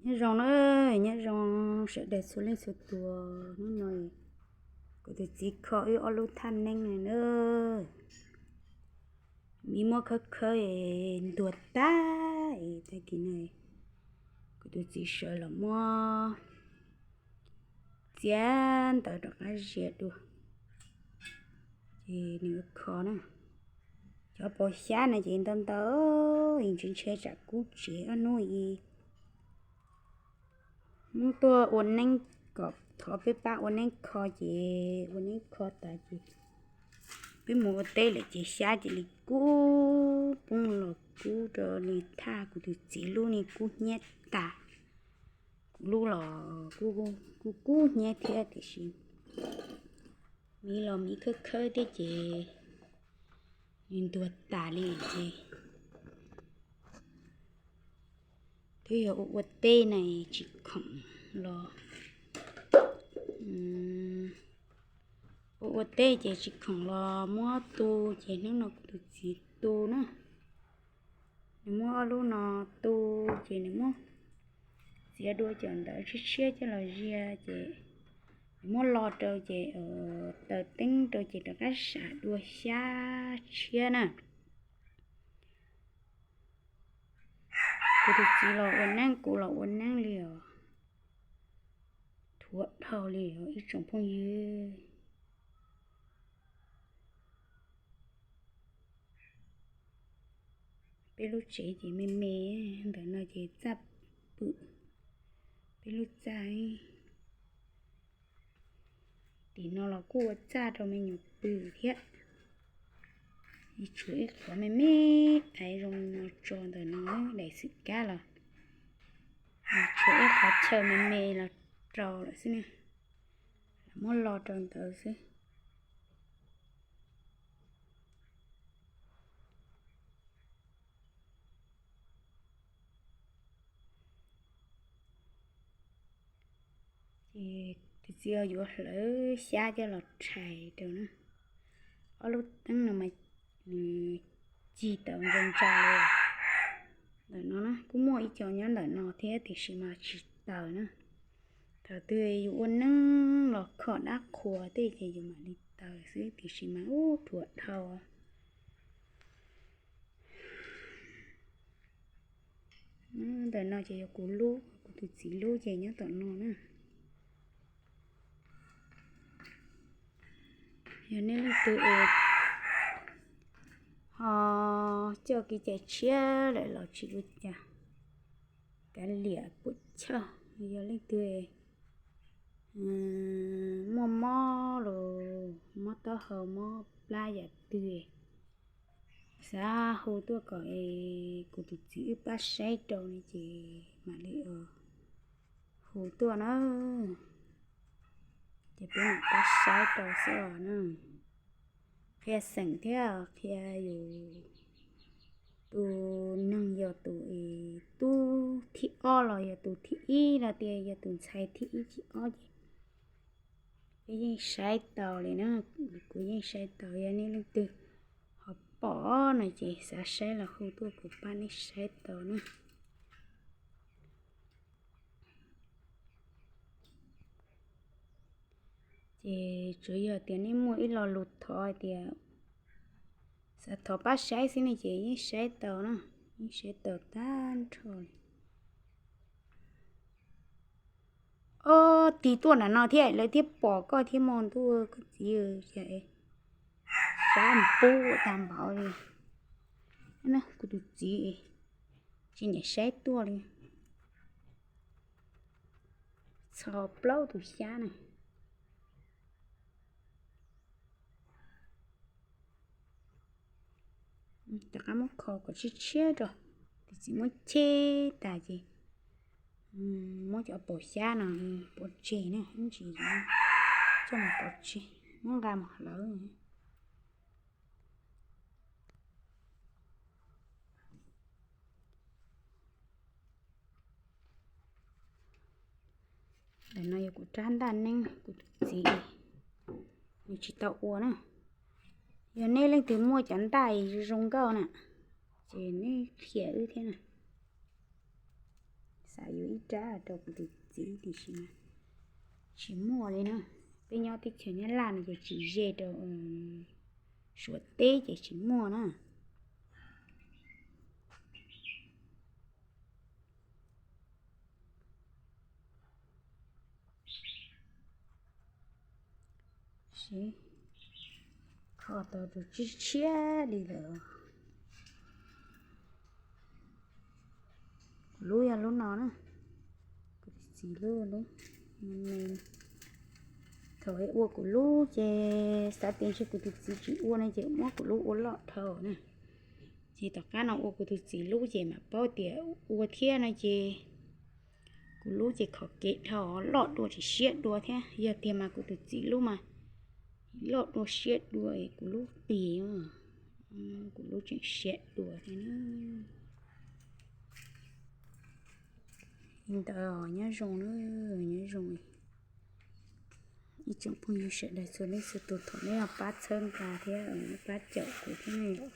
Nyob zoo na, nyob zoo sawv daws txhua leej txhua tus. Hnub no kuv tus txiv kho wb ob lub thaj neeb no na. Miv muab khawb khawb es ntuag tag es tag kis no kuv tus txiv sawv los muab txiav ntawv rov qab zias dua. Ces nws kho na, cov paus xyab no ces ntau ntau, es ntshe ntshe tsam kub tsev ob hnub i Hmoob tuaj ua neeb kom thov peb pab ua neeb kho ces ua neeb kho tas ces peb mus ua teb lawm ces xyab cia li kub poob los kub rau li thaj kuv tus txiv lub ne kub hnyiab tas. Kuv lub los kuj kub hnyiab thiab tiam sis miv los miv khawb khawb thiab ces nws ntuag tas li ces twb yog ua ua teb na tsis khoom los, ua ua teb ces tsis khoom los muab tu ces hnub no kuv tus txiv tu na. Nws muab ob lub no tu ces nws muab txiav dua cov ntawv tshiab tshiab coj los zias ces nws muab lo rau ces taws teeb rau ces rov qab sam dua xyab tshiab na. Kuv tus txiv los ua neeb kuv los ua neeb li os. Thuav dhau li os ib tsoom phooj ywg. Peb lub tsev ces me me, ntawm no ces txaj pw, peb lub txaj. Tim no los kuj ua txaj rau me nyuam pw thiab. Tshuav ib qhov me me aiv zoo no tso ntawm no, daim xwm kab los tshuav ib qhov chaw me me los rau lawm xwb na, muab lo rau ntawd xwb. Ces tus txiv yuav hlawv xyab coj los rhais rau na. Ob lub teeb no mas nws cig taws ntsa ntsa li. Ntawm no na kuj muaj ib co nyob ntawm no thiab tiam sis mas tsis taws na. Thaum twg yus ua neeb los kho dab qhuas tej ces yus mam li taws xwb tiam sis mas ub thuam dhau. Ntawm no ces yog kuv lub, kuv tus txiv lub ces nyob tom no na. Yog nej leej twg es ho coj kev cai tshiab lawm los tsis ua cas, kav liam puas chawj. Yog leej twg muaj mob los mob taub hau mob plab yam twg, xav hu tuaj kom es kuv tus txiv wb pab saib rau no ces mam li hu tuaj na. Ces peb mam pab saib rau xwb os na. Qhia xeem thiab qhia yus, tus neeg yog tus tub thib ob los yog tus thib ib los tias yog tus ntxhais thib ib thib ob ces peb yeej saib taus li na. Kuv yeej saib taus, yog nej leej twg ho pom no ces xav saib los hu tuaj kuv pab nej saib tau na. Ces tsuas yog tias nej muaj ib lo lus thov hais tias xav thov pab saib xwb ne ces yeej saib tau na, yeej saib tau tag nrho li. Ob, tig tuaj nram no thiab lawv thiab pom koj thiab mog ntuj koj txiv, sab pub tag npaum li. Kuv tus txiv tsis nyiam saib tuaj li. Txho plaub tus xyab na. Rov qab muab kho kom tshiab tshiab rau, tus txiv muab cheb tas ces muab cov paus xyab no pov tseg na, ib ntsis coj mus pov tseg, muab nqa mus hlawv. Ntawm no yog kuv rab ntaj neeb kuv tus txiv, nws tsis tau ua na. Yog nej leej twg muaj cov ntaj zoo nkauj na, ces nej qhia wb thiab na. Xav yuav ib rab rau kuv tus txiv tiam sis mas tsis muaj li na. Peb nyob teb chaws Nyab Laj no ces tsis ze rau, Suav teb ces tsis muaj na. Kho tau rau tsib tshiab li lawm. Kuv lub yog lub no na, kuv tus txiv lub. Thaum ua kuv lub ces xav tias ntshe kuv tus txiv tsis ua no ces muab kuv lub ua loj dhau na. Ces tom qab no ua kuv tus txiv lub ces mam paub tias ua thiab no ces kuv lub ces khov kev dhau, loj dua tsis siab dua thiab. Yog tiag mas kuv tus txiv lub mas loj dua siab dua, kuv lub plig, kuv lub tseem siab dua thiab. Li ntawd nyob zoo na, nyob zoo ib tsoom phooj ywg sawv daws txhua leej txhua tus, thov nej pab txhawb nqa thiab pab caum kuv thiab yom.